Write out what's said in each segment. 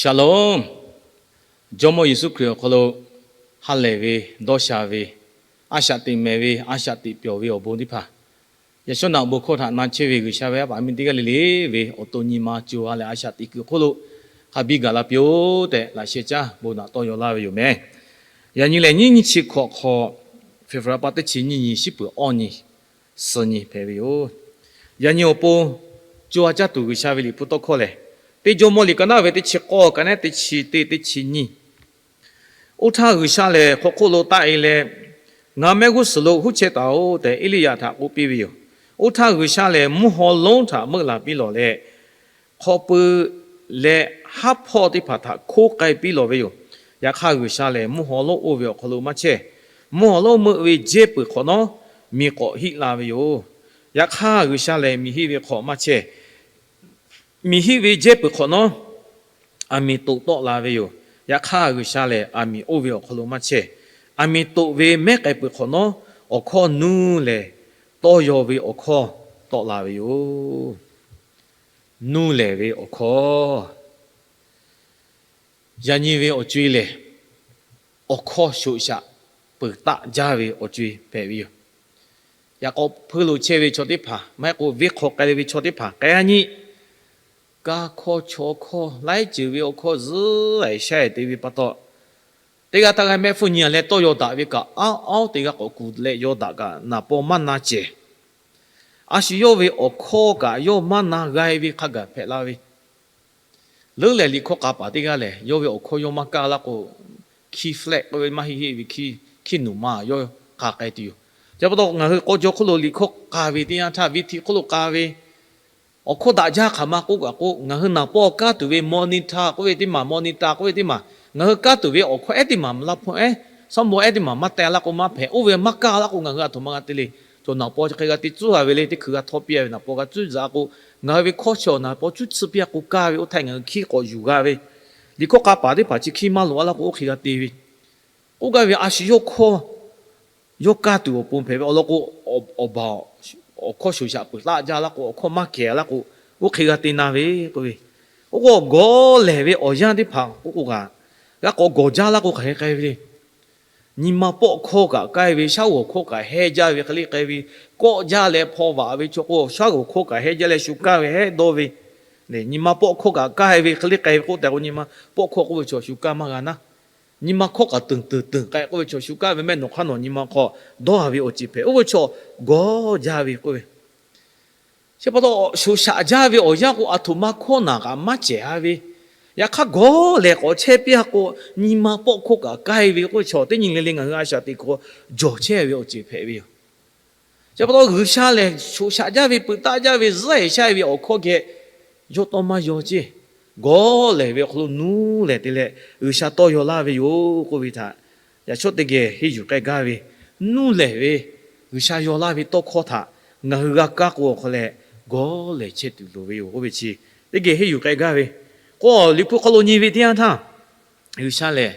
Shalom. Jawˇmawˇ Yeˍsuˆ Hkriꞈ awˬ hk'aw lo ha lehˬ ve, dawˇ sha ve, a shaꞈ teꞈ mehˍ ve, a shaꞈ teꞈ pyawˬ ve awˬ bon teˇ hpaˍ, yaꞈ shawˉ naꞈ awˬ bon hkawˇ htaꞈ na chehˇ ve G'uiˬsha ve haˉ paˍ miˇ teˇ g'aˇ le le ve awˬ to nyi ma co ha leh a shaꞈ teꞈ kuiˬ awˬ hk'oˆ lo hk'a biˇ gaˬ la piˇ-oˆ tehꞈ laꞈ sheh caˇ bon naꞈ tawˇ yaw laˇ ve yoˬ meh. Yaꞈ nyi lehˬ, nyiˇ nyiˇ chi hkawꞈ hk'aw, February pa teˇ chi nyiˇ nyi, shiˉ peuˬ awˇ nyi, suh nyi hpehꞈ ve yoˬ. Yaꞈ nyi awˬ pon co ha caˇ tuˬ G'uiˬsha ve Liꞈ hpu tawˇ hkawˇ lehˬ, Teˇ Jawˇmawˇ liꞈ ka naˉ ve teˇ chi k'awˇ ka naˉ teˇ chi teˇ, teˇ chi nyiˇ. Oˇ htaˇ G'uiˬsha lehˬ hk'aw hk'oˆ lo taˆ e leh, Ngaˬ mehˆ g'uˇ suhˍ lo huˉ chehˇ taˍ-oꞈ tehꞈ, Eˇliˇyaꞈ htaꞈ k'oˆ piˇ ve yoˬ. Oˇ htaˇ G'uiˬsha lehˬ mvuhˇ haw lonˉ htaꞈ meuˆ laˬ piˇ lawˬ leh, hk'aw pui leh haˉ hpawˇ teˇ hpaˍ htaꞈ hkoˉ k'ai piˇ lawˬ ve yoˬ. Yaꞈ hk'aˇ, G'uiˬsha lehˬ mvuhˇ haw lonˉ oˇ ve awˬ hk'aw lo maˇ chehˇ. Mvuhˇ haw lonˉ meuˆ ve jehˇ peuˬ hk'awꞈ nawˉ, miˬ k'awꞈ hiˆ la ve yoˬ. Yaꞈ hk'aˇ, G'uiˬsha lehˬ miˬ hiˆ ve hk'awꞈ maˇ chehˇ. Miˬ hiˆ ve jehˇ peuˬ hk'awꞈ nawˉ, aˬ miˍ toꞈ tawˆ la ve yoˬ. Yaꞈ hk'aˇ, G'uiˬsha lehˬ aˬ miˍ oˇ ve awˬ hk'aw lo maˇ chehˇ. Aˬ miˍ toꞈ ve mehˉ k'ai peuˬ hk'awꞈ nawˉ, awˬ hkawˇ nuˇ lehˬ tawˇ yaw ve awˬ hkawˇ tawˆ la ve yoˬ. Nuˇ lehˬ ve awˬ hkawˇ. Yaꞈ nyi ve awˬ co e lehˬ, awˬ hkawˇ shoꞈ shaꞈ peuˬ taˆ jaˇ ve awˬ co e hpehꞈ ve yoˬ. Yaꞈ k'aw hpeuˇ lo chehˇ ve chaw teˇ hpaˍ, maˇ heˆ k'o venˇ hk'aw k'ai ve chaw teˇ hpaˍ k'ai a nyi, ka hkawˇ chaw hkawˇ laiˉ ceuˬ ve awˬ hkawˇ zuhˉ e sha e te ve pa taw, teˇ g'aˇ htaˇ g'aˇ mehˆ hpfuhˇ nyi a leh tawˇ yaw daꞈ ve kaꞈ, aˉ aˉ teˇ g'aˇ k'awꞈ kuˬ leh yaw daꞈ kaꞈ naˍ paw maˇ na cehˬ. A shu yawˇ ve awˬ hkawˇ kaꞈ yawˇ maˇ na g'a e ve hk'a gaˬ hpehꞈ la ve. Leuˉ lehˬ, liꞈ hkawˇ k'a paˍ teˇ g'aˇ lehˬ, yawˇ ve awˬ hkawˇ yawˇ maˇ kaˇ laˇ k'o, hkiˇ flat k'oˆ ve maˇ heˆ heˆ ve hkiˇ, hkiˇ nuˬ ma yawˇ k'a k'ai tuˬ yoˬ. Chi pa taw, ngaˬ hui k'aw jaw hk'oˆ lo liꞈ hkawˇ k'a ve teˇ yanˇ htaˇ, ve htiꞈ hk'oˆ lo k'a ve awˬ hkawˇ daꞈ jaˇ hk'aˬ ma k'oˆ kaꞈ k'o, ngaˬ hui naˍ paw kaˇ tuˬ ve monitor k'oˆ ve teˇ maˬ, monitor k'oˆ ve teˇ maˬ, ngaˬ hui kaˇ tuˬ ve awˬ hkawˇ ehˉ teˇ maˬ, laˇ hpawˇ ehˉ, sawˉ maw ehˉ teˇ maˬ maˇ teh laˇ k'o maˇ hpehꞈ. Oˇ ve maˇ kaˇ laˇ k'o, ngaˬ hui aˬ htoꞈ ma g'a te le. Chaw naˍ paw chi hk'e g'a te tcuhˉ a ve le, teˇ hkui g'a htawˇ piˇ a ve naˍ paw g'a tcuhˉ zaꞈ k'o, ngaˬ hui ve hkawˇ chi awˬ naˍ paw tcuhˉ tcuhˉ piˇ a k'o kaˇ ve oˇ htaˇ ngaˬ hui hkiˇ k'awꞈ yuˬ g'a ve. Liꞈ hkawˇ k'a paˍ teˇ hpaˍ chi hkiˇ maˇ loꞈ a laˇ k'o oˇ hk'e g'a te ve. K'oˆ gaˇ ve a shu yawˇ hkawˇ yawˇ kaˇ tuˬ awˬ pon hpehꞈ ve awˬ lawn k'o, awˬ baˬ awˬ hkawˇ shoˍ shaꞈ peuˬ taˆ jaˇ laˇ k'o, awˬ hkawˇ maˇ kehˬ laˇ k'o, oˇ hk'e g'a te na ve k'oˆ ve. Oˇ k'o gawˬ lehˬ ve awˬ yanˇ teˇ hpaˍ k'oˆ k'o kaꞈ, g'a k'awꞈ gawˬ jaˇ laˇ k'o hk'aˬ hk'e k'ai ve le. Nyi ma pawˆ hkawˇ kaꞈ k'ai ve, shaˉ g'awˬ hkawˇ kaꞈ hehnˇ jaˇ ve hk'e le k'ai ve, kawˆ jaˇ leh hpaw vaꞈ ve chaw k'o, shaˉ g'awˬ hkawˇ kaꞈ hehnˇ jaˇ leh shu kaˇ ve hehnˇ dawˇ ve. Nyi ma pawˆ hkawˇ kaꞈ k'ai ve hk'e le k'ai ve k'oˆ tehꞈ k'o, nyi ma pawˆ hkawˇ k'oˆ ve chaw shu kaˇ maˇ g'a naˉ. Nyi ma hkawˇ kaꞈ teunˍ teunˍ teunˍ k'ai k'oˆ ve chaw shu kaˇ ve mehˆ nawˬ hk'aˇ nawˬ nyi ma hk'aw dawˇ a ve awˬ ceuˬ hpehꞈ. Oˇ ve chaw gawˬ jaˇ ve k'oˆ ve. Chi pa taw, shoˍ shaꞈ jaˇ ve awˬ yanˇ k'o, aˬ htoꞈ ma hkawˇ naˬ kaꞈ maˇ cehˬ a ve. Yaꞈ hk'aˇ, gawˬ lehˬ k'awꞈ chehˇ piˇ a k'o, nyi ma pawˆ hkawˇ kaꞈ k'ai ve k'oˆ ve chaw teˇ nyi le le ngaˬ hui a shaꞈ teꞈ hk'aw jawˬ chehˇ ve awˬ ceuˬ hpehꞈ ve yoˬ. Chi pa taw, G'uiˬsha lehˬ shoˍ shaꞈ jaˇ ve, peuˬ taˆ jaˇ ve, zuhˆ e sha e ve awˬ hkawˇ geh yawˇ tawˇ maˇ yaw ceˇ. Gawˬ lehˬ ve awˬ hk'aw lo nuˇ lehˬ te leh G'uiˬsha tawˇ yaw laˇ ve yoˬ k'oˆ ve htaꞈ yaꞈ shawˉ teˇ geh henˇ yuˬ k'ai gaˇ ve, nuˇ lehˬ ve G'uiˬsha yaw laˇ ve tawˇ hkawˇ htaꞈ ngaˬ hui g'a kaˇ k'o awˬ hk'aw leh, gawˬ lehˬ chehˇ tuˬ loˍ ve yoˬ k'oˆ ve chi teˇ geh henˇ yuˬ k'ai gaˇ ve. K'o, Liꞈ hpu hk'aw lo nyi ve teˇ yanˇ htaˇ, G'uiˬsha lehˬ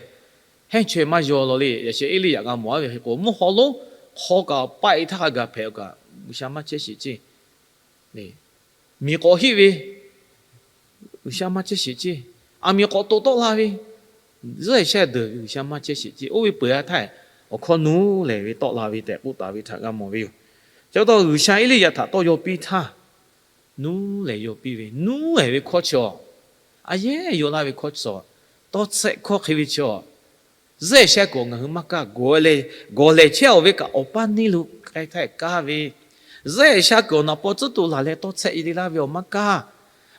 hehnˇ chaweh maˇ yaw law le. Yaꞈ sheh Eˇliˇyaꞈ g'a mawˬ a ve hk'e k'o, mvuhˇ haw lonˉ hk'aw kaꞈ paˆ e htaˇ hk'a gaˬ hpehꞈ kaꞈ, G'uiˬsha maˇ chehˇ sheˍ ceˇ. Miˬ k'awꞈ hiˆ ve, G'uiˬsha maˇ chehˇ sheˍ ceˇ. Aˬ miˍ k'awꞈ toꞈ tawˆ la ve, zuhˆ e sha deuˬ ve, G'uiˬsha maˇ chehˇ sheˍ ceˇ. Oˇ ve peuˬ a htaˇ, awˬ hkawˇ nuˇ lehˬ ve tawˆ la ve tehꞈ k'oˆ taˍ ve htaꞈ g'a mawˬ ve yoˬ. Chi pa taw, G'uiˬsha Eˇliˇyaꞈ htaꞈ tawˇ yaw piˇ htaˇ, nuˇ lehˬ yaw piˇ ve, nuˇ lehˬ ve hkawˇ chi awˬ, a yehˉ yaw laˇ ve hkawˇ chi awˬ, tawˇ tsehˆ hkawˇ hk'e ve chi awˬ, zuhˆ e sha kuiˬ awˬ ngaˬ hui maˇ kaˇ. Gawˬ lehˬ chehˇ awˬ ve kaꞈ awˬ paˇ neˇ lo k'ai htaˇ kaˇ ve, zuhˆ e sha kuiˬ awˬ naˍ paw tcuhˉ to laˬ leh tawˇ tsehˆ e te laˇ ve awˬ maˇ kaˇ.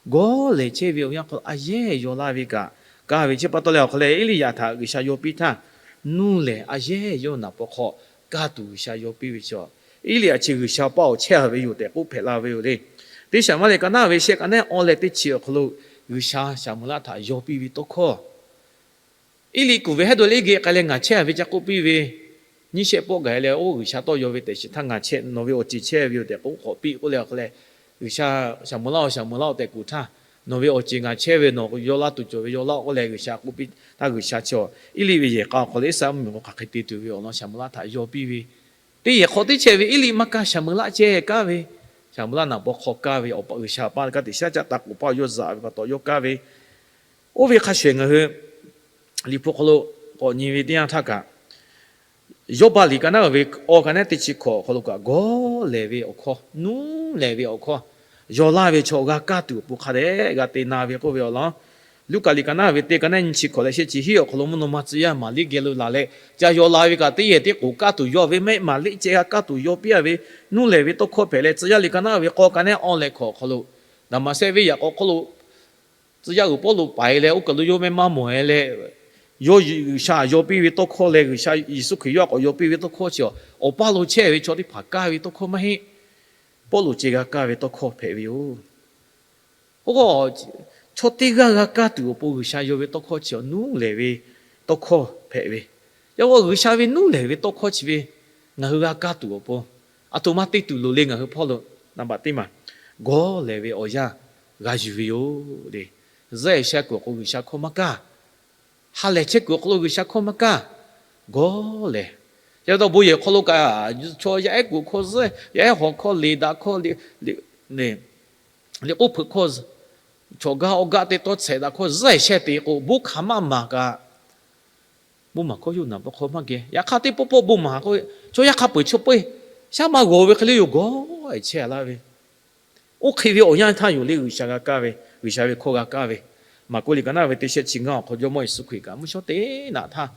Gawˬ lehˬ chehˇ ve awˬ yanˇ hk'aw a yehˉ yaw laˇ ve kaꞈ kaˇ ve. Chi pa taw leh awˬ hk'aw leh Eˇliˇyaꞈ htaꞈ G'uiˬsha yaw piˇ htaˇ, nuˇ lehˬ a yehˉ yawˇ naˍ paw hk'aw kaˇ tuˬ G'uiˬsha yaw piˇ ve chi awˬ, Eˇliˇyaꞈ chi G'uiˬsha paˇ awˬ chehˇ a ve yoˬ tehꞈ k'oˆ hpehꞈ la ve yoˬ le. Teˇ Shaˍmuˍlaˆ liꞈ ka naˉ ve shehˆ ka naˉ awˇ leh teˇ chi awˬ hk'aw lo G'uiˬsha Shaˍmuˍlaˆ htaꞈ yaw piˇ ve tawˇ hkawˇ, Eˇliˇ kuˬ ve hehˉ dawˇ leh geh k'ai leh ngaˬ chehˇ a ve ca k'oˆ piˇ ve, nyiˇ shehˆ pawˆ gaˬ leh oˇ G'uiˬsha tawˇ yaw ve tehꞈ shiˍ htaˇ ngaˬ chehˇ, nawˬ ve awˬ ceˬ chehˇ ve yoˬ tehꞈ k'oˆ k'awꞈ piˇ k'oˆ leh awˬ hk'aw leh, G'uiˬsha Shaˍmuˍlaˆ-oˬ, Shaˍmuˍlaˆ-oˬ tehꞈ kuˬ htaˇ, nawˬ ve awˬ ceˬ ngaˬ chehˇ ve, nawˬ yaw laˇ tuˬ cawˬ ve yaw laˇ-oˆ k'oˆ leh G'uiˬsha k'oˆ piˇ htaˇ, G'uiˬsha chi awˬ Eˇliˇ ve yehˬ k'a awˬ hk'aw leh Iˉsaˍreˍlaˆ mvuhˇmiˬ hk'aw hk'aˬ hk'e te tuˬ ve awˬ lawn Shaˍmuˍlaˆ htaꞈ yaw piˇ ve, teˇ yehˬ hk'aw teˇ chehˇ ve Eˇliˇ maˇ kaˇ, Shaˍmuˍlaˆ cehˇ kaˇ ve, Shaˍmuˍlaˆ naˍ paw hk'aw kaˇ ve awˬ pa G'uiˬsha paˇ ka tiꞈ shaˉ caˆ ta k'oˍ paˇ yawˇ zaꞈ ve pa taw yawˇ kaˇ ve, Oˇ ve hk'a shuˍ eˬ ngaˬ hui Liꞈ hpu hk'aw lo k'awꞈ nyi ve teˇ yanˇ htaˇ kaꞈ, Yawˇbaˆ liꞈ ka naˉ ve awˬ ka naˉ teˇ chi hkawꞈ awˬ hk'aw lo kaꞈ gawˬ lehˬ ve awˬ hkawˇ, nuˉ lehˬ ve awˬ hkawˇ, yaw laˇ ve chaw g'a kaˇ tuˬ awˬ pon hk'a dehꞈ g'a te na ve k'oˆ ve awˬ lawn, Luˉkaꞈ liꞈ ka naˉ ve teˇ ka naˉ nyi chi hkawꞈ leh shehˆ chi hiˉ awˬ hk'aw lo mvuhˇ naw ma tcuh yaˇ maˍ liˇ geh lo laˬ leh, ca yaw la ve kaꞈ teˇ yehˬ teˇ k'oˍ kaˇ tuˬ yaw ve mehˆ maˍ liˇ ceh g'a kaˇ tuˬ yaw piˇ a ve, nuˉ lehˬ ve tawˇ hkawˇ hpehꞈ leh, tcuh yaˇ liꞈ ka naˉ ve k'awˇ ka naˉ awˇ leh hkawꞈ awˬ hk'aw lo, Daˍmaˍsehˆ venˇ yaꞈ k'aw hk'oˆ lo tcuh yaˇ uiˍ Pawˇluꞈ paiˍ leh oˇ kaˬ lo yawˇ mehˆ maˇ mawˬ e leh, yawˇ G'uiˬsha yaw piˇ ve tawˇ hkawˇ leh G'uiˬsha Yeˍsuˆ Hkriꞈ yawˇ a k'awꞈ yaw piˇ ve tawˇ hkawˇ chi awˬ paˇ lo chehˇ ve chaw teˇ hpaˍ kaˇ ve tawˇ hkawˇ maˇ heˆ. Pawˇluꞈ ceh g'a kaˇ ve tawˇ hkawˇ hpehꞈ ve yoˬ. Oˇ k'o, chaw teˇ g'aˇ g'a kaˇ tuˬ awˬ pon G'uiˬsha yaw ve tawˇ hkawˇ chi awˬ nuˉ lehˬ ve tawˇ hkawˇ hpehꞈ ve. Yaꞈ k'o G'uiˬsha ve nuˉ lehˬ ve tawˇ hkawˇ chi ve ngaˬ hui g'a kaˇ tuˬ awˬ pon, aˬ htoꞈ ma te tuˬ loˍ le ngaˬ hui hpawˇ lo, naˍ baꞈ teˇ maˬ, gawˬ lehˬ ve awˬ yanˇ g'a yuˬ ve yoˬ le. Zuhˆ e sheh kuiˬ awˬ hk'aw lo G'uiˬsha hkawˇ maˇ kaˇ. Ha lehˬ chehˇ kuiˬ awˬ hk'aw lo G'uiˬsha hkawˇ maˇ kaˇ. Gawˬ lehˬ, yaꞈ ta bon yehˬ hk'aw lo kaꞈ, chaw yaˇ ehˉ kuiˬ hkawˇ zuhˆ, yaˇ ehˉ hawˬ hkawˇ, liꞈ daꞈ hkawˇ, liꞈ k'oˆ hpeuꞈ hkawˇ, chaw gaˇ awˬ gaˇ teˇ tawˇ tsuhꞈ daꞈ hkawˇ zuhˆ e sheh te k'o, bon hk'aˬ maˇ maˍ kaꞈ, bon maˍ hkawˇ yawˇ naˬ pa hk'aw maˇ geh. Yaꞈ hk'aˇ teˇ pawˆ pawˆ bon maˍ k'o, chaw yaˇ hk'a peu-eˬ chaw peu-eˬ shaˉ maˇ g'awˬ ve hk'e le yoˬ, gawˬ e chehˇ a laˇ ve. Oˇ hk'e ve awˬ yanˇ htaˇ yoˬ le G'uiˬsha g'a kaˇ ve, G'uiˬsha ve hkawˇ g'a kaˇ ve. Maˍkuˆ liꞈ ka naˉ ve teˇ shehˆ chi ngaˇ awˬ hk'aw Jawˇmawˇ Yeˍsuˆ Hkriꞈ kaꞈ mvuhˇ shawˉ teˇ naꞈ htaˇ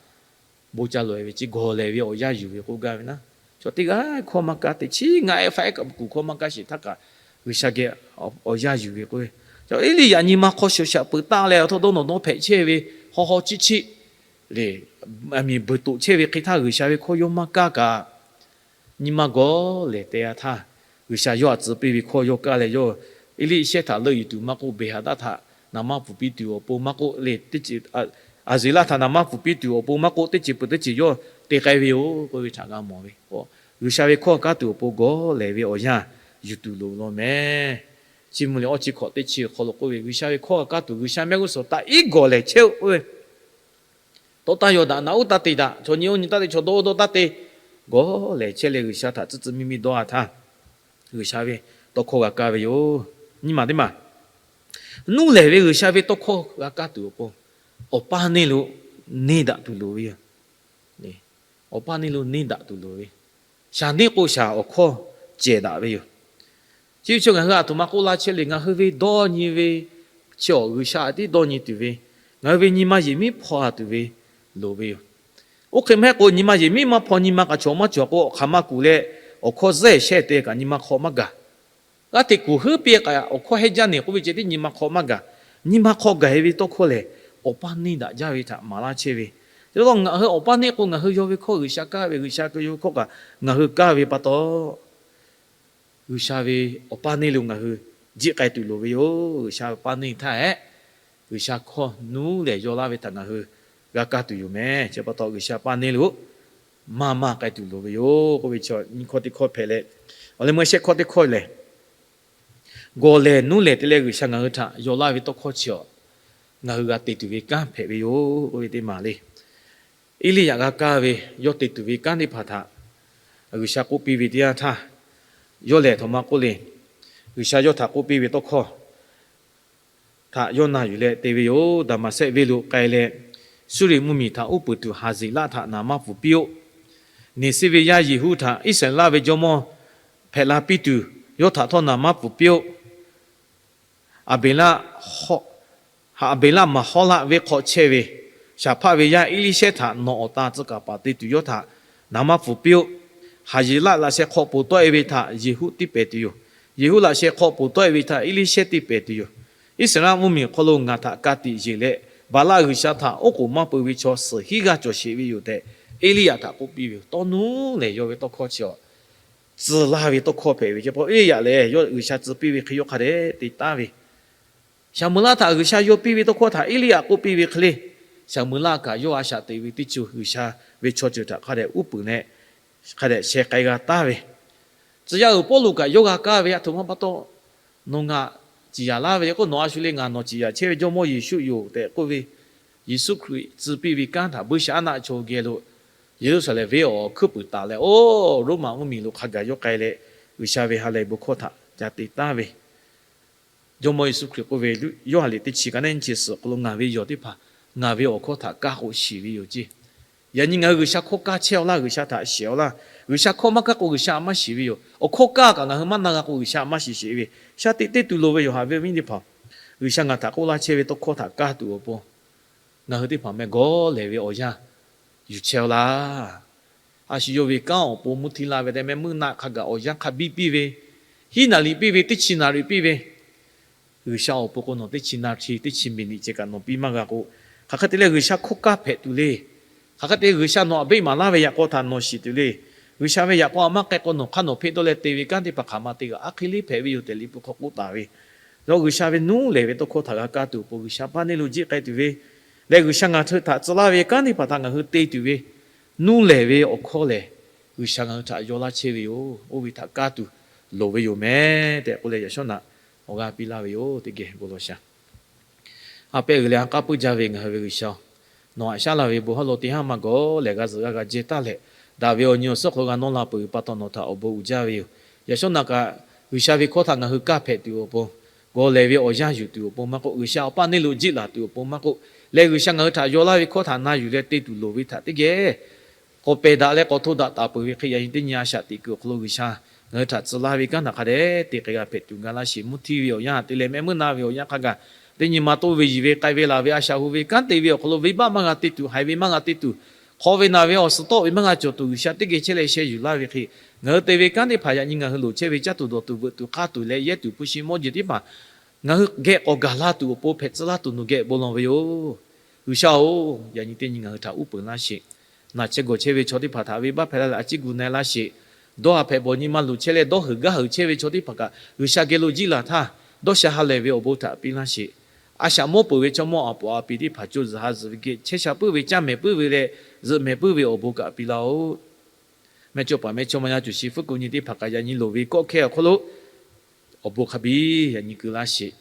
bon ca loꞈ e ve chi gawˬ lehˬ ve awˬ yanˇ yuˬ ve k'oˆ gaˇ ve naˉ, chaw teˇ g'aˇ hkawˇ maˇ kaˇ, teˇ chiˉ ngaˇ ehˉ faˉ ehˉ kaꞈ kuˬ hkawˇ maˇ kaˇ sheˍ htaˇ kaꞈ, G'uiˬsha geh awˬ yanˇ yuˬ ve k'oˆ ve. Eˇliˇyaꞈ nyi ma hk'aw shoꞈ shaꞈ peuˬ taˆ leh awˬ htaˇ dawˇ nawˬ dawˇ hpehꞈ chehˇ ve, haw haw chiˆ chiˆ le, miˬ beuˬ toꞈ chehˇ ve hk'e htaˇ G'uiˬsha ve hkawˇ yawˇ maˇ kaˇ kaꞈ, nyi ma gawˬ lehˬ te a htaˇ, G'uiˬsha yawˇ htaꞈ tcuh piˇ ve hkawˇ yawˇ kaˇ leh, yawˇ Eˇliˇshehˇ htaꞈ leuˆ yuˬ tuˬ maˇ k'oˆ, Beˍhaˍdaˆ htaꞈ naˍ manˇ pfuhˍ piˇ tuˬ awˬ pon maˇ k'oˆ le, Aˍzeˍlaˆ htaꞈ naˍ manˇ pfuhˍ piˇ tuˬ awˬ pon maˇ k'oˆ, teˇ ceuˬ peuˬ teˇ ceuˬ yawˇ te k'ai ve yoˬ k'oˆ ve htaꞈ g'a mawˬ ve. G'uiˬsha ve hkawˇ kaˇ tuˬ awˬ pon gawˬ lehˬ ve awˬ yanˇ yuˬ tuˬ loˍ law mehˍ. Chi mvuh liꞈ awˇ chi hkawꞈ teˇ chi awˬ hk'aw lo k'oˆ ve, G'uiˬsha ve hkawˇ kaˇ tuˬ G'uiˬsha mehˆ g'uˇ suhˍ taꞈ iˉ gawˬ lehˬ chehˇ-oˆ k'oˆ ve, tawˇ taˇ yaw daꞈ, naꞈ uˉ taˇ te daꞈ, chaw nyi oˇ nyi taˇ te, chaw dawˇ oˇ dawˇ taˇ te, gawˬ lehˬ chehˇ leh G'uiˬsha htaꞈ tcuhˉ tcuhˉ miˇ miˇ dawˇ a htaˇ, G'uiˬsha ve tawˇ hkawˇ g'a kaˇ ve yoˬ. Nyi maˬ teˇ maˬ, nuˉ lehˬ ve G'uiˬsha ve tawˇ hkawˇ g'a kaˇ tuˬ awˬ pon, awˬ paˇ neˇ lo neˇ daꞈ tuˬ loˍ ve yoˬ. Awˬ paˇ neˇ lo neˇ daꞈ tuˬ loˍ ve, shaˍ neˇ k'o shaˍ awˬ hkawˇ cehˬ daꞈ ve yoˬ. Chi ve chaw ngaˬ hui aˬ htoꞈ ma k'oˆ laˇ chehˇ le, ngaˬ hui ve dawˇ nyi ve chi awˬ G'uiˬsha a tiˉ dawˇ nyi tuˬ ve, ngaˬ hui ve nyi ma yehˬ miˉ hpaw a tuˬ ve loˍ ve yoˬ. Oˇ hk'e maˇ heˆ k'o, nyi ma yehˬ miˉ maˇ hpaw, nyi ma kaꞈ cawˬ maˇ cawˬ k'o, awˬ hk'aˬ ma kuˬ leh awˬ hkawˇ zuhˆ e shehˇ te kaꞈ nyi ma hk'aw maˇ gaˬ. G'aˇ hteꞈ kuˬ heuˉ piˇ kaꞈ awˬ hkawˇ heˆ jaˇ neˬ k'oˆ ve ceh tiˉ nyi ma hk'aw maˇ gaˬ. Nyi ma hk'aw gaˬ e ve tawˇ hkawˇ lehˬ, awˬ paˇ neˇ daꞈ jaˇ ve htaꞈ maˍ laˇ chehˇ ve. Chi pa taw ngaˬ hui awˬ paˇ neˇ k'o, ngaˬ hui yaw ve hkawˇ G'uiˬsha kaˇ ve, G'uiˬsha ve hkawˇ kaꞈ ngaˬ hui kaˇ ve pa taw, G'uiˬsha ve awˬ paˇ neˇ lo ngaˬ hui jiˆ k'ai tuˬ loˍ ve yoˬ. G'uiˬsha ve paˇ neˇ htaˇ hehꞈ, G'uiˬsha hkawˇ nuˉ lehˬ yaw laˇ ve htaꞈ ngaˬ hui g'a kaˇ tuˬ yoˬ mehˍ. Chi pa taw G'uiˬsha paˇ neˇ lo maˇ maˇ k'ai tuˬ loˍ ve yoˬ k'oˆ ve chi nyi hkawˇ teˇ hkawˇ hpehꞈ leh, awˬ leh meuˇ shehˆ hkawˇ teˇ hkawˇ lehˬ, gawˬ lehˬ nuˉ lehˬ te leh G'uiˬsha ngaˬ hui htaꞈ yaw laˇ ve tawˇ hkawˇ chi awˬ ngaˬ hui g'a te tuˬ ve kanˉ hpehꞈ ve yoˬ k'oˆ ve teˇ maˬ le. Eˇliˇyaꞈ g'a kaˇ ve yawˇ te tuˬ ve kanˉ teˇ hpaˍ htaꞈ G'uiˬsha k'oˆ piˇ ve teˇ yanˇ htaˇ, yawˇ lehˬ aˬ htoꞈ ma k'oˆ le. G'uiˬsha yawˇ htaꞈ k'oˆ piˇ ve tawˇ hkawˇ htaꞈ yawˇ na yuˬ leh te ve yoˬ. Daˍmaˍsehˆ venˇ lo k'ai leh, Suˇriˆ mvuhˇmiˬ htaꞈ uˉ peunˍ tuˬ Haˍzeˍlaˆ htaꞈ naˍ manˇ pfuhˍ piˇ-oˆ. Neˍsiˆ ve yaˇ Yeˍhuˆ htaꞈ Iˉsaˍreˍlaˆ ve jawˇmawˇ hpehꞈ la piˇ tuˬ yawˇ htaꞈ htawˇ naˍ manˇ pfuhˍ piˇ-oˆ. Aˍbeˍlaˆ, Aˍbeˍlaˆ Maˍhawˇlaˆ venˇ hk'aw chehˇ ve Shaˍhpaˆ ve yaˇ Eˇliˇshehˇ htaꞈ nawˬ awˬ tan tcuh kaˍ paˍ te tuˬ yawˇ htaꞈ naˍ manˇ pfuhˍ piˇ-oˆ. Haˍyeˍlaˆ laꞈ sheh hk'aw poˬ tawˆ e ve htaꞈ Yeˍhuˆ tiˇ pehˍ tuˬ yoˬ. Yeˍhuˆ laꞈ sheh hk'aw poˬ tawˆ e ve htaꞈ Eˇliˇshehˇ tiˇ pehˍ tuˬ yoˬ. Iˉsaˍreˍlaˆ mvuhˇmiˬ hk'aw lo ngaˬ htaꞈ ka tiꞈ yeˬ leh, Baˍlaˆ g'uiˬsha htaꞈ oˉ k'oˍ maˇ peu ve chaw suhˍ hinˉ g'aˇ cawˬ sheˍ ve yoˬ tehꞈ, Eˇliˇyaꞈ htaꞈ k'oˆ piˇ ve yoˬ. Tawˇ nuˉ lehˬ yaw ve tawˇ hkawˇ chi awˬ tcuh laˇ ve tawˇ hkawˇ hpehꞈ ve. Chi pa taw Eˇliˇyaꞈ lehˬ yawˇ G'uiˬsha tcuh piˇ ve hk'e yawˇ hk'a dehꞈ te taˉ ve, Shaˍmuˍlaˆ htaꞈ G'uiˬsha yaw piˇ ve tawˇ hkawˇ htaꞈ Eˇliˇyaꞈ k'oˆ piˇ ve hk'e le, Shaˍmuˍlaˆ kaꞈ yawˇ a shaꞈ teꞈ ve teˇ ceuˬ G'uiˬsha ve chaw ceuˬ htaꞈ hk'a dehꞈ uˉ peunˍ leh, hk'a dehꞈ sheh k'ai g'a taˍ ve, tcuh yaˇ uiˍ Pawˇluꞈ kaꞈ yawˇ g'a kaˇ ve, aˬ htoꞈ ma pa taw nawˬ ngaˬ ciˍ yanˍ laˇ ve k'o, nawˬ a shu le ngaˬ nawˬ ciˍ yanˍ chehˇ ve Jawˇmawˇ Yeˍsuˆ yoˬ tehꞈ k'oˆ ve, Yeˍsuˆ Hkriꞈ tcuh piˇ ve kanˉ htaꞈ buiˇshaˆaˉnaˆ chaw geh lo Yeˍruˆsaˍlehnˍ venˇ awˬ hkuiˉ puiˍ taˍ leh, oˇ Roˉmaꞈ mvuhˇmiˬ lo hk'a gaˬ yawˇ k'ai leh, G'uiˬsha ve ha lehˬ bon hkawˇ htaꞈ ca te taˍ ve, Jawˇmawˇ Yeˍsuˆ Hkriꞈ k'oˆ ve, Yoˇhanˬ liꞈ teˇ chi ka neˉ nyiˇ chi suhˍ awˬ hk'aw lo, Ngaˬ ve yawˬ teˇ hpaˍ ngaˬ ve awˬ hkawˇ htaꞈ kaˇ k'o shiˍ ve yoˬ ceˇ. Yaꞈ nyi ngaˬ hui G'uiˬsha hkawˇ kaˇ chehˇ-aw laˇ, G'uiˬsha htaꞈ shiˍ-aw laˇ. G'uiˬsha hkawˇ maˇ kaˇ k'o G'uiˬsha maˇ shiˍ ve yoˬ. Awˬ hkawˇ kaˇ kaꞈ ngaˬ hui maˇ na g'a k'o G'uiˬsha maˇ shiˍ sheˍ ve, shaˉ teꞈ teˇ tuˬ loˍ ve yoˬ. Haꞈ ve awˬ viˉ teˇ hpaˍ, G'uiˬsha ngaˬ htaꞈ k'oˆ laˇ chehˇ ve tawˇ hkawˇ htaꞈ kaˇ tuˬ awˬ pon ngaˬ hui teˇ hpaˍ meh gawˬ lehˬ ve awˬ yanˇ yuˬ chehˇ-aw laˇ. A shu yawˇ ve kanˉ awˬ pon mvuhˇ htiˇ laˇ ve tehꞈ meh meuˇ naˆ hk'a gaˬ awˬ yanˇ hk'a biˇ piˇ ve, hiˉ naˍ riˍ piˇ ve, teˇ chi naˍ riˍ piˇ ve, G'uiˬsha awˬ pon k'o nawˬ teˇ chi naˆ hti teˇ chi miˬniꞈ ceh kaꞈ nawˬ piˇ maˇ g'a k'o, hk'aˬ hk'e te leh G'uiˬsha hkawˇ kaˇ hpehꞈ tuˬ le. Hk'aˬ hk'e te G'uiˬsha nawˬ aꞈ beˆ maˍ laˇ ve yaꞈ k'aw htaꞈ nawˬ shiˍ tuˬ le. G'uiˬsha ve yaꞈ k'aw a maˇ k'ai k'o nawˬ hk'aˇ nawˬ hpeˆ dawˇ leh te ve kanˉ teˇ hpaˍ hk'aˬ ma te g'a aˉ hk'e le hpehꞈ ve yoˬ tehꞈ Liꞈ hpu hk'aw k'oˆ taˍ ve. Yaꞈ G'uiˬsha ve nuˇ lehˬ ve tawˇ hkawˇ htaꞈ g'a kaˇ tuˬ awˬ pon G'uiˬsha paˇ neˇ lo jiˆ k'ai tuˬ ve leh G'uiˬsha ngaˬ hui htaꞈ tcuh laˇ ve kanˉ teˇ hpaˍ htaꞈ ngaˬ hui te tuˬ ve nuˇ lehˬ ve awˬ hkawˇ lehˬ, G'uiˬsha ngaˬ hui htaꞈ yaw laˇ chehˇ ve yoˬ. Oˇ ve htaꞈ kaˇ tuˬ loˍ ve yoˬ meh tehꞈ k'oˆ leh yaꞈ shawˉ naꞈ awˬ g'aˇ piˇ laˇ ve yoˬ. Teˇ geh bon lawˬ sha. A pehˉ uiˍ leh a k'aˉ puiˉ jaˇ ve ngaˬ hui ve G'uiˬsha-oˬ, nawˬ haꞈ shaˉ laˇ ve bon hawˉ lo teˇ haˉ maˇ gawˬ lehˬ g'a zuhꞈ g'a g'a jehˇ taˇ leh, daꞈ ve awˬ nyi awˬ suhˉ hk'aw lo g'a nawˇ la peuˬ pa taw nawˬ htaꞈ awˬ bon uiˍ jaˇ ve yoˬ. Yaꞈ shawˉ naꞈ kaꞈ G'uiˬsha ve hkawˇ htaꞈ ngaˬ hui kaˇ hpehꞈ tuˬ awˬ pon, gawˬ lehˬ ve awˬ yanˇ yuˬ tuˬ awˬ pon maˇ k'oˆ, G'uiˬsha awˬ paˇ neˇ lo jiˆ laˬ tuˬ awˬ pon maˇ k'oˆ, leh G'uiˬsha ngaˬ hui htaꞈ yaw laˇ ve hkawˇ htaꞈ na yuˬ leh te tuˬ loˍ ve htaꞈ teˇ geh k'awꞈ pehˬ daꞈ leh k'awꞈ hto daꞈ taˍ peuˬ ve hk'e, yaꞈ nyi teˇ nyi a shaꞈ teꞈ kuiˬ awˬ hk'aw lo G'uiˬsha ngaˬ hui htaꞈ tcuh laˇ ve kanˉ htaꞈ hk'a dehꞈ te k'ai g'a hpehꞈ tuˬ ga laˇ sheˍ. Mvuhˇ htiˇ ve awˬ yanˇ te leh mehˆ meuˇ na ve awˬ yanˇ hk'a gaˬ, teˇ nyi ma toˇ ve yiˬ ve k'ai ve laˬ ve a shaꞈ hu ve kanˉ te ve awˬ hk'aw lo venˇbaˆ maˇ g'a te tuˬ, haiˬ ve maˇ g'a te tuˬ, hk'aw ve naˬ ve awˬ suhˍ tawˆ ve maˇ g'a cawˬ tuˬ, G'uiˬsha teˇ geh chehˇ leh sheh yuˬ laˇ ve hk'e, ngaˬ hui te ve kanˉ teˇ hpaˍ yaꞈ nyi ngaˬ hui loˍ chehˇ ve caˇ tuˬ dawˬ tuˬ veuꞈ tuˬ hk'aˇ tuˬ leh yehˇ tuˬ hpu shi mawˇ jeˬ teˇ hpaˍ ngaˬ hui geh k'awꞈ gaˬ la tuˬ awˬ pon hpehꞈ tcuh laˇ tuˬ nawˬ geh bon lawˬ ve yoˬ. G'uiˬsha-oˬ, yaꞈ nyi teˇ nyi ngaˬ hui htaꞈ uˉ peunˍ laˇ sheˍ. Naˬ chehˇ gawˬ chehˇ ve chaw teˇ hpaˍ htaꞈ venˇbaˆ hpehꞈ la leh a ciˉ gu na-e laˇ sheˍ. Dawˇ haˍ hpehꞈ bawˬ nyi ma luˬ chehˇ leh dawˇ heuˬ gaˇ heuˬ chehˇ ve chaw teˇ hpaˍ kaꞈ G'uiˬsha geh lo jiˆ laˬ htaˇ, dawˇ sha ha lehˬ ve awˬ bon htaꞈ piˇ laˇ sheˍ. A shaꞈ mawˇ peuˬ ve chaw mawˇ aˬ poꞈ aˬ pi teˇ hpaˍ co zuhˬ ha zuhˬ ve geh chehˇ sha puiˉ ve, caˇ mehˍ puiˉ ve leh zuhꞈ mehˍ puiˉ ve awˬ bon kaꞈ piˇ laˇ-oˆ. Mehˇchawˇpaˍ mehˇchawˇma yaˇ cuˬ shi fuˉ kuˬ nyi teˇ hpaˍ kaꞈ yaꞈ nyi loˍ ve kawˆ hkehˇ awˬ hk'aw lo awˬ bon hk'a biˇ yaꞈ nyi keu laˇ sheˍ.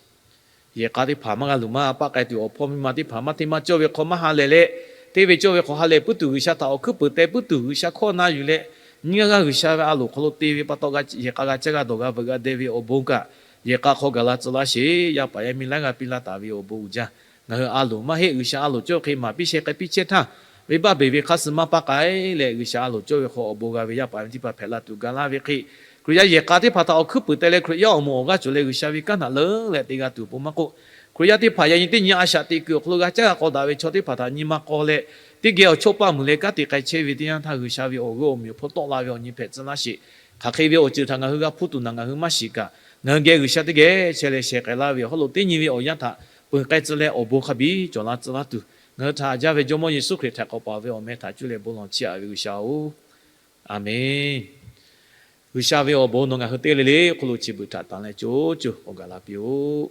Yehˬ k'a teˇ hpaˍ maˇ g'a luˬ maˇ paˆ k'ai tuˬ, awˬ hpawˇ miˇ ma teˇ hpaˍ maˇ hteˇ maˇ cawˇ ve hk'aw maˇ ha lehˬ leh, hteˇ ve cawˇ ve hk'aw ha lehˬ puiˉ tuˬ, G'uiˬsha htaꞈ awˬ hkuiˉ peuˬ teh puiˉ tuˬ, G'uiˬsha hkawˇ na yuˬ leh nyiˇ g'aˇ g'aˇ G'uiˬsha ve a loˍ hk'aw lo te ve pa taw, yehˬ k'a g'a caˇ g'a dawˬ g'a veuꞈ g'a deh ve awˬ bon kaꞈ yehˬ k'a hk'aw gaˬ la tcuh laˇ sheˍ. Yaˇ paˍ yaˇ miˇ laiˉ g'aˇ piˇ laˇ taˍ ve awˬ bon uiˍ jaˇ. Ngaˬ hui a loˍ maˇ heˆ, G'uiˬsha a loˍ cawˇ hk'e maˍ piˇ sheh k'ai piˇ chehˇ htaˇ, venˇbaˆ beˬ ve hk'aˇ suh maˇ paˆ k'ai leh, G'uiˬsha a loˍ cawˇ ve hk'aw awˬ bon g'a ve yaˇ paˍ yaˇ miˇ teˇ hpaˍ hpehꞈ la tuˬ ga laˇ ve hk'e, Hkriꞈ yaˇ yehˬ k'a teˇ hpaˍ htaꞈ awˬ hkuiˉ peuˬ teh leh Hkriꞈ yaˇ awˬ moˍ awˬ g'aˇ cawˬ leh G'uiˬsha ve kanˉ htaꞈ leuˉ leh te g'a tuˬ awˬ pon maˇ k'oˆ, Hkriꞈ yaˇ teˇ hpaˍ yaꞈ nyi teˇ nyi a shaꞈ teꞈ kuiˬ awˬ hk'aw lo g'a caˇ g'a k'awꞈ daꞈ ve chaw teˇ hpaˍ htaꞈ nyi ma k'aw leh, teˇ geh awˬ chawˇ paˆ muiˬ leh kanˉ te k'ai chehˇ ve teˇ yanˇ htaˇ, G'uiˬsha ve awˬ g'euˆ awˬ meunˍ awˬ hpawˇ tawˆ la ve awˬ nyi hpehꞈ tcuh laˇ sheˍ. Hk'aˬ hk'e ve awˬ ceuˬ htaꞈ ngaˬ hui g'a hpuˇ tuˬ naˬ ngaˬ hui maˇ shiˍ kaꞈ, ngaˬ hui geh G'uiˬsha teˇ geh chehˇ leh sheh k'ai laˇ ve awˬ hk'aw lo teˇ nyi ve awˬ yanˇ htaꞈ peuˬ k'ai tcuh leh awˬ bon hk'a biˇ cawˬ la tcuh laˇ tuˬ, ngaˬ hui htaꞈ haꞈ jaˇ ve Jawˇmawˇ Yeˍsuˆ Hkriꞈ htaꞈ k'awꞈ paˍ ve awˬ meh htaꞈ cuˇ leh bon lawˬ chiˇ aꞈ ve G'uiˬsha-oˬ, Aˍmenˍ. G'uiˬsha ve awˬ bon nawˬ ngaˬ hui teˇ g'aˇ le le hk'oˆ lo chi beuꞈ htaꞈ tanˍ leh co co k'awꞈ gaˬ la piˇ-oˆ.